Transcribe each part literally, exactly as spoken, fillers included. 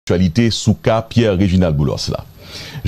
aktyalite sou ka Pierre Réginald Boulos la.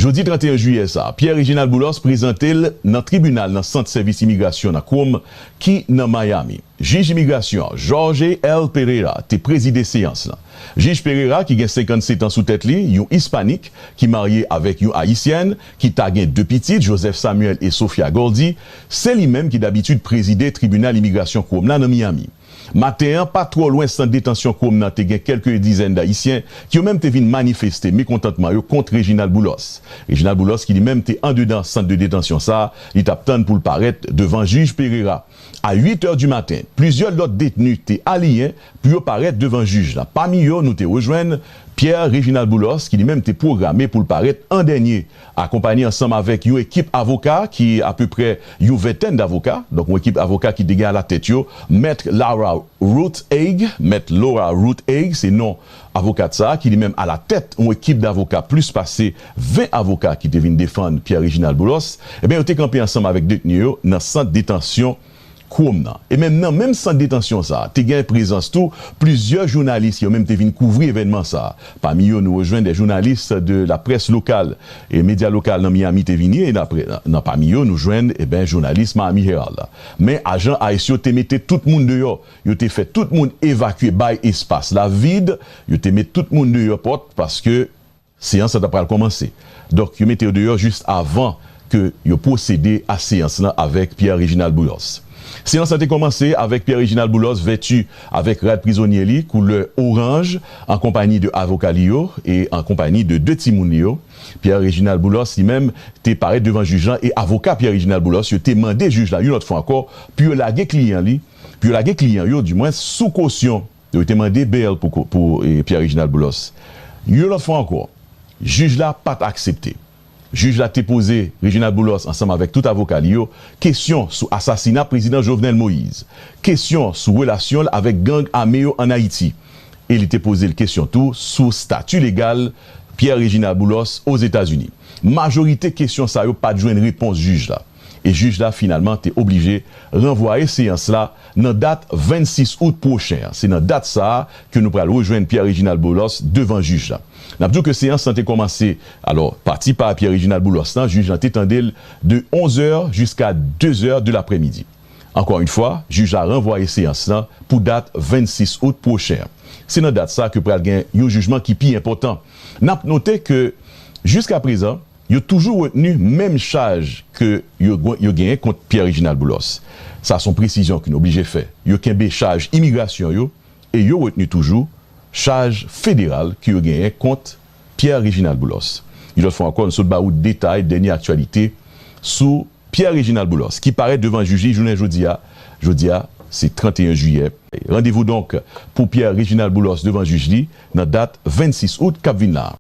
Jodi trannteyen jiyè sa a, Pierre Réginald Boulos prezante l nan tribinal nan Sant Sèvis Imigrasyon nan Chrome ki nan Miami. Jij imigrasyon an, Jorge L. Pereira, te prezide seyans lan. Jij Pereira, ki gen senkannsèt an sou tèt li, yon Ispanik, ki marye avèk yon Ayisyèn, ki ta gen de pitit, Joseph Samuel e Sofia Goldie, se li menm ki dabitid prezide tribinal imigrasyon Chrome la nan Miami. Maten an, pa twò lwen sant detansyon Chrome nan, te gen kèlke dizèn Ayisyen ki yo menm te vin manifeste mekontantman yo kont Réginald Boulos. Réginald Boulos, ki li menm te andedan sant de detansyon sa a, li t ap tann pou l parèt devan jij Pereira. A uit è di maten, plizyè lòt detni te aliyen pou yo parèt devan jij la. Pami yo, nou te rejwenn Pierre Réginald Boulos, ki li menm te pwograme pou l parèt an dènye, akonpaye ansanm avèk yon ekip avoka ki apeprè yon ventèn davoka, donk yon ekip avoka ki te gen alatèt yo, Mèt Laura Ruth Hague, Mèt Laura Ruth Hague, se non avokat sa a, ki li menm alatèt yon ekip davoka plis pase ven avoka ki te vin defann Pierre Réginald Boulos, ebyen, yo te kanpe ansanm avèk detni yo nan sant detansyon Chrome nan. E menm nan menm sant detansyon sa a, te gen prezans tou plizyè jounalis ki yo menm te vin kouvri evènman sa a. Pami yo, nou rejwenn de jounalis de la presse locale e medya lokal nan Miami te vini, e nan, nan pami yo, nou jwenn, eben, jounalis Miami Herald la. Men ajan ICE yo te mete tout moun deyò. Yo te fè tout moun evakye, bay espas la vid. Yo te met tout moun deyò pòt paske seyans lan ta pral kòmanse. Donk, yo mete yo deyò jis avan ke yo pwosede a seyans lan avèk Pierre Réginald Boulos. Seyans lan te kòmanse avèk Pierre Réginald Boulos vèti avèk rad prizonye li koulè oranj, an konpayi de avoka li yo e an konpayi de de timoun li yo. Pierre Réginald Boulos, li menm, te parèt devan jij lan e avoka Pierre Réginald Boulos yo te mande jij la yon lòt fwa ankò pou yo lage kliyan li, pou yo lage kliyan yo, dimwen, sou kosyon. Yo te mande bèl pou, pou, e, Pierre Réginald Boulos. Yon lòt fwa ankò, jij la pa t aksepte. Jij la te poze Réginald Boulos ansanm avèk tout avoka li yo kesyon sou asasina prezidan Jovenel Moïse, kesyon sou relasyon l avèk gang ame yo ann Ayiti. E li te poze l kesyon tou sou stati legal Pierre Réginald Boulos Ozetazini. Majorite kesyon sa yo pa t jwenn repons jij la. E jij la finalman te oblije ranvwaye seyans la nan dat vennsis out pwochen an. Se nan dat sa a ke nou pral rejwenn Pierre Réginald Boulos devan jij la. N ap di w ke seyans lan te kòmanse, alò, pati pa Pierre Réginald Boulos lan, jij lan te tande l de onz è jiska de zè de laprèmidi. Ankò yon fwa, jij la ranvwaye seyans lan pou dat vennsis out pwochen an. Se nan dat sa ke pral gen yon jijman ki pi enpòtan. N ap note ke, jiskaprezan, yo toujou retni menm chaj ke yo, yo genyen kont Pierre Réginald Boulos. Sa se yon presizyon ke nou oblije fè. Yo kenbe chaj imigrasyon yo e yo retni toujou chaj federal ke yo genyen kont Pierre Réginald Boulos. Yon lòt fwa ankò, nou sot ba ou detay dènye aktyalite sou Pierre Réginald Boulos, ki parèt devan jij li jounen jodi a. Jodi a, se trannteyen jiyè. Randevou donk pou Pierre Réginald Boulos devan jij li nan dat vennsis out k ap vin la a.